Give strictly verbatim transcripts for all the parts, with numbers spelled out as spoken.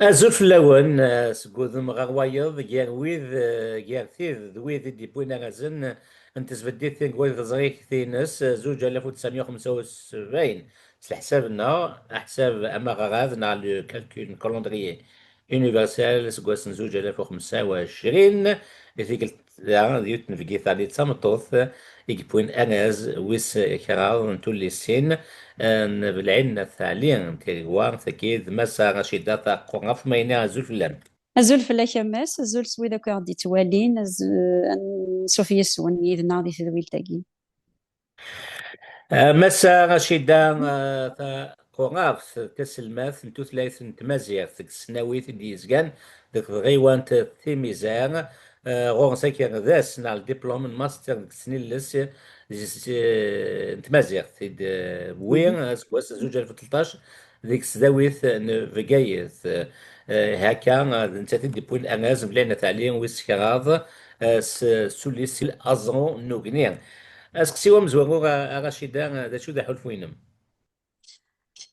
Azul fell-awen, eh, seg udem ɣer wayeḍ, gar wid, eh, gar tid d wid i d-yewwin arrazen n tesbeddit tinegwari taẓrigt-ines, eh, zuǧ alaf u tesɛemya u xemsa u sebɛin, s leḥsab-nneɣ, aḥsab amaɣrad neɣ le calcul n calendrier universel seg wass n zuǧ alaf u xemsa u ɛecrin, i tikkelt da d yiwet n tnebgit-a d tameṭṭut i yewwin arraz wis kraḍ n tullisin, eh, n Belɛid n At Ɛli n Tiregwa, tagi d Massa Racida Taqquṛaft. Ma yenna azul fell-am. Azul fell-ak a Mass, azul s wid akk i aɣ-d-yettwalin, az-, ansuf yes-wen yid-neɣ di tedwilt-agi. Eh, Massa Racida, eh, Taqquṛaft, taselmadt n tutlayt n tmaziɣt deg tesnawit i d-yezgan deg tɣiwant Timizar, eh, ɣur-s akerdas neɣ ldiplum n master deg tesnilles, eh, n tmaziɣt i d-, eh, wwi aseggas zuǧ alaf u tleṭṭac deg tesdawit n Bgayet. Eh, hakka, eh, d nettat i d-yewwin arraz n Belɛid n At Ɛli wis kraḍ, eh, s, s tullist Aẓru n ugni. Aseqsi-w amezwaru, a, a Racida, eh, d acu d aḥulfu-inem?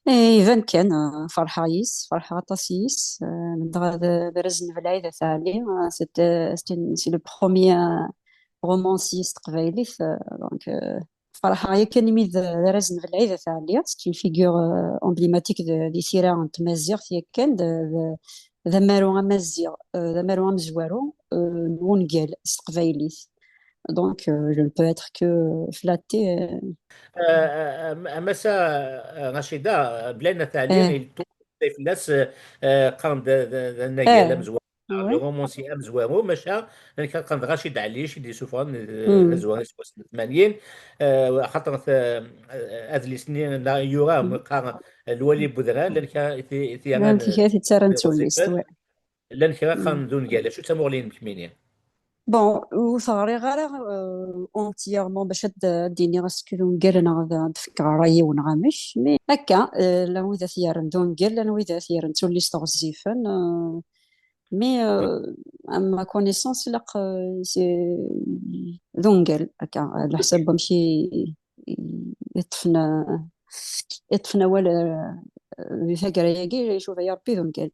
Eh, iban kan, eh, ferḥeɣ yis, ferḥeɣ aṭas yis. Eh, dɣa d, d arraz n Belɛid At Ɛli, eh, c'est, eh, c'est une, c'est le premier, eh, romancier s teqbaylit, eh, donc, eh, ferḥeɣ yakan imi d, d arraz n Belɛid At Ɛli, c'est une figure, eh, emblématique de, di tira n tmaziɣt yakan, d, d, d amaru amaziɣ, eh, d amaru amezwaru, eh, n wungal s teqbaylit. Donc, euh, je ne peux être que flattée, euh. Euh, euh, am-, amassa, euh, Racida, euh, Belɛid n At Ɛli, eh, il tourne fell-as, euh, euh, qqaren-d d, d, d anagal, eh, amezwaru, le romancier amezwaru, maca, nekk qqaren-d Racid Ɛlic i d-yessufɣen, euh, tazwara seg wass n tmanyin, euh, axaṭer, euh, adlis-nni neɣ yura, qqaren Lwali n Wedrar, llan kra i t-, i t-yerran, llan kra i t-ittarran d tullist, ouais. Llan kra qqaren d ungal. Acu d tamuɣli-inem kemmini? Bon, ur t-ɣriɣ ara, euh, entièrement bac ad, ad d-iniɣ est-ce que d ungal neɣ ad, ad d-fkeɣ ṛṛay-iw neɣ amek, mais akka, euh, llan wid ad t-yerren d ungal, llan wid ad t-yerren d tullist ɣezzifen, euh, mais, euh, à ma connaissance, ilaq, euh, c'est, d ungal, akka, ɛla ḥsab wamek i, i, i ṭṭfen, i ṭṭfen awal, euh, di taggara-agi, icuba-yi Ṛebbi d ungal.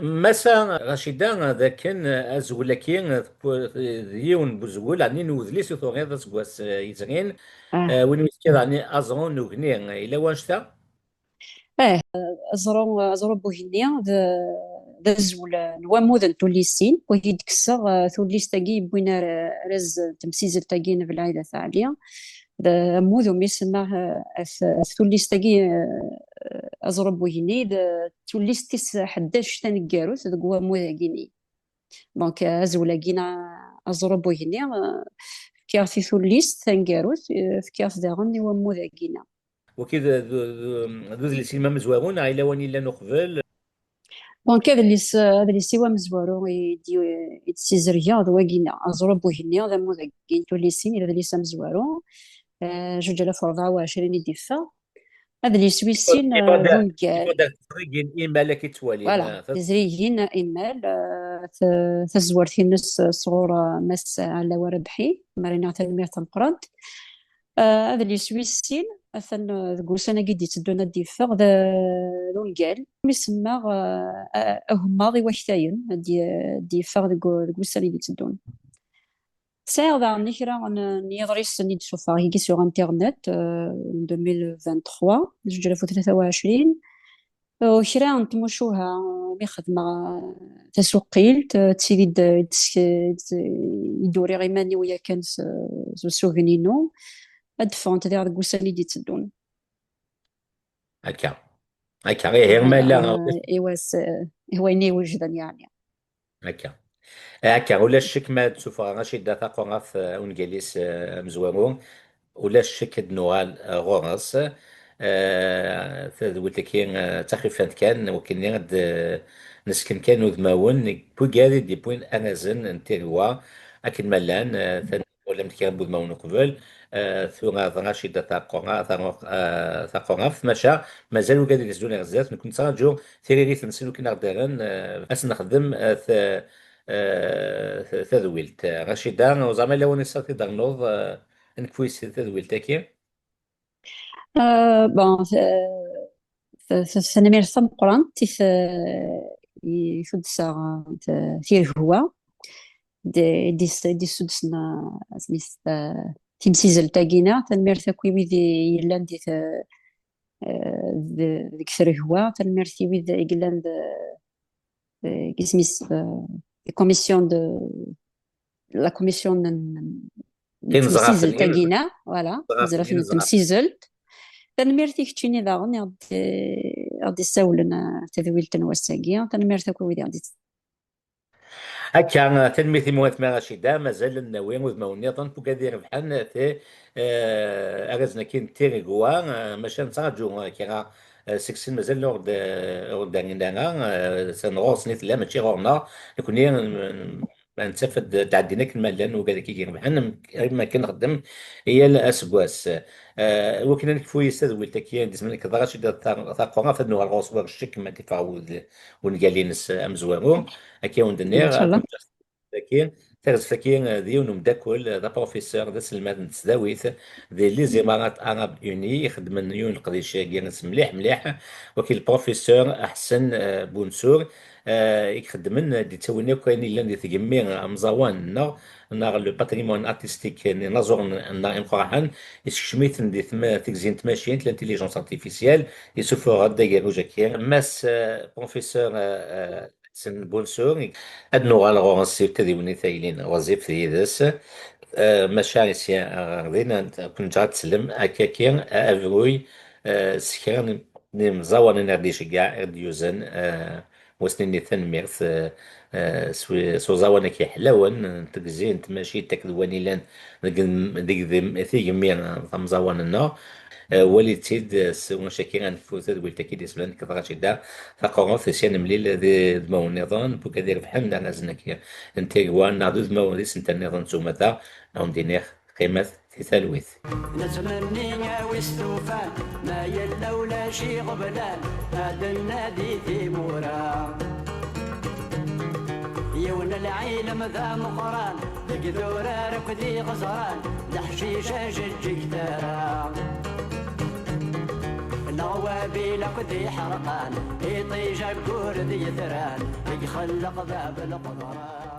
Massa Racida, d akken azwel-agi d, d yiwen n uzwel, ɛni n udlis i turiḍ aseggas, eh, yezrin, eh, win i tefkiḍ, ɛni Aẓru n ugni, yella wanect-a? Eh, Aẓru, Aẓru n ugni d, d azwel n wammud n tullisin, wagi i d-kkseɣ, eh, tullist-agi yewwin ar-, arraz n temsizzelt-agi n Belɛid At Ɛli. D ammud umi semmaɣ, eh, at, at tullist-agi, eh, Aẓru n ugni, d tullist tis ḥdac taneggarut deg wammud-agi-nni. Donc, eh, azwel-agi-nni, Aẓru n ugni, eh, fkiɣ-t i tullist taneggarut, eh, fkiɣ-t daɣen i wammud-agi-nni. Wagi d, d, d, d udlis-inem amezwaru neɣ yella win yellan uqbel? Donc, adlis, adlis-iw amezwaru i d-, i d-ssizergeɣ d wagi-nni, Aẓru n ugni, d ammud-agi n tullisin, i d adlis amezwaru, eh, zuǧ alaf u rebɛa u ɛecrin i d-iffeɣ. Adlis wis sin, eh, d ungal. Tezrigin imal akka i ttwalin, voilà, eh, tezrigin imal, eh, t-, tazwart-ines, eh, sɣur, eh, Mass Ɛlawa Rabḥi, ma rniɣ tanemmirt tameqqrant. Eh, adlis wis sin, atan, eh, deg wussan-agi d-itteddun ad d-yeffeɣ, d, d ungal. Mi semmaɣ, eh, a-, Agemmaḍ i waktayen, ad d-, d-yeffeɣ deg, deg wussan i d-itteddun. Sɛiɣ daɣen kra n, n yiḍrisen i d-sufeɣ, igi sur Internet, eh, en deux mille vingt-trois, zuǧ alaf u tlata u ɛecrin. Eh, kra n tmucuha, eh, mi xedmeɣ, eh, tasuqilt, eh, d tid i d-, i d-, i d-uriɣ iman-iw yakan s, s usugen-inu, ad d-ffɣent diɣ deg wussan i d-itteddun. Akka. Akka, ihi, ma yella, eh, i wass, eh, i wayen i wejden, yeɛni. Akka. Akka, ulac ccek ma d-sufɣeɣ Racida Taqquṛaft, eh, ungal-is, eh, amezwaru, ulac ccek ad d-nuɣal, eh, ɣur-s. Eh, tadwilt-agi, eh, d taxifant kan, wakken ad d-, eh, nesken kan udmawen n wigad i d-yewwin arrazen n Tiregwa akken ma llan, eh, Twalam kra n wudmawen uqbel, eh, tura d Racida Taqquṛa-, Taqquṛ-, eh, Taqquṛaft, maca mazal wigad i d-iteddun ar zdat, nekk nettraǧu tiririt-nsen akken ad aɣ-d-rren, eh, ad s-nexdem, eh, t-, eh, t-, tadwilt. Racida, ur ẓriɣ ma yella win i s-ad t-id-ternuḍ, eh, nekk wis tadwilt-agi. Euh, bon, euh, t-, t-, tanemmirt tameqqrant i t-, i tuddsa n t- tiregwa d- d-is- d-issuddsen, uh, asmi-s, uh, timsizzelt-agi-na. Tanemmirt akk i wid i yellan di t- uh, d- deg tregwa. Tanemmirt i wid i yellan d- deg isem-is, uh, commission de la commission n- n- Tinezɣatin, timsizzelt-agi-na, voilà, tinezɣatin, tinezɣatin n tinezɣatin. Temsizzelt. Tanemmirt i keččini daɣen i ɣ-d- i ɣ-d-issawlen, uh, tadwilt n wass-agi. Tanemmirt akk i wid i ɣ-d- Akka, tanemmirt i Muhatma Racida, mazal ad nawi udmawen nniḍen, tugad irebḥen, ti, eh, arrazen-agi n tiregwa, eh, maca nettraǧu, eh, kra, eh, seg-sen mazal ur d-, ur d-rrin ara, eh, atan ɣur-sen i tella, mačči ɣur-neɣ. Nekni, mm, nettaf-d, ttɛeddin akken ma llan wugad-agi irebḥen, am, am akken nxeddem yal aseggas. Eh, wakken ad nekfu yis tadwilt-agi, d isem nekk d Racida Ta-, Taquraɣt, ad nuɣal ɣur-s war ccek ma d-iffeɣ wud-, wungal-ines amezwaru. Akka i wen-d-nniɣ, Inchallah. Dagi, tarzeft-agi, eh, d yiwen umeddakel, eh, d aprofesseur, d aselmad n tesdawit di Les Émirats Arabes Unis, ixeddmen yiwen leqdic-agi mliḥ, mliḥ. Waki le professeur Ḥsen, eh, Bunsur, eh, i ixeddmen, eh, d-ittawin akk ayen yellan di tgemmi, eh, amẓawan-nneɣ, neɣ le patrimoine artistique n inaẓuren-nneɣ imqraḥen, isekcem-iten di tma-, tigzi n tmacint, l'intelligence artificielle, isufuɣ-d agerruj-agi. Mass, eh, professeur, eh, eh, Sen Bunsur, ad nuɣal ɣur-s s tadiwennit ay yellan ɣezzifet yid-s. Eh, maca sya ɣer din, ad ken-ǧǧeɣ ad teslem akkaki, abruy, eh, s kra n, n yemẓawanen i ɣ-d-iceggeɛ, i ɣ-d-yuzen, eh, wass-nni tanemmirt, eh, eh, s wi-, s uẓawan-agi ḥlawen, n tegzi, n tmacint akked wayen yellan deg, deg, deg tigemmi tamẓawan-nneɣ. Eh, walit-id, eh, s wacu-agi ad nekfu tadwilt-agi d-iseblan nekk d Racida Taqurɣeft, sya nemlil d udmawen nniḍen, wugad irebḥen arrazen-agi n tiregwa, neɣ d udmawen d isental nniḍen n tumata, ad wen-d-iniɣ qqimet di talwit. Nettmenni a wi stufan, ma yella ulac iɣeblan, ad nadi timura. Yiwen lɛilem d ameqqran, deg idurar akked iɣeẓran, leḥcic ajeǧǧig tara. Leɣwabil akked iḥerqan, iṭij aggur d yetran, i ixelleq bab leqḍran.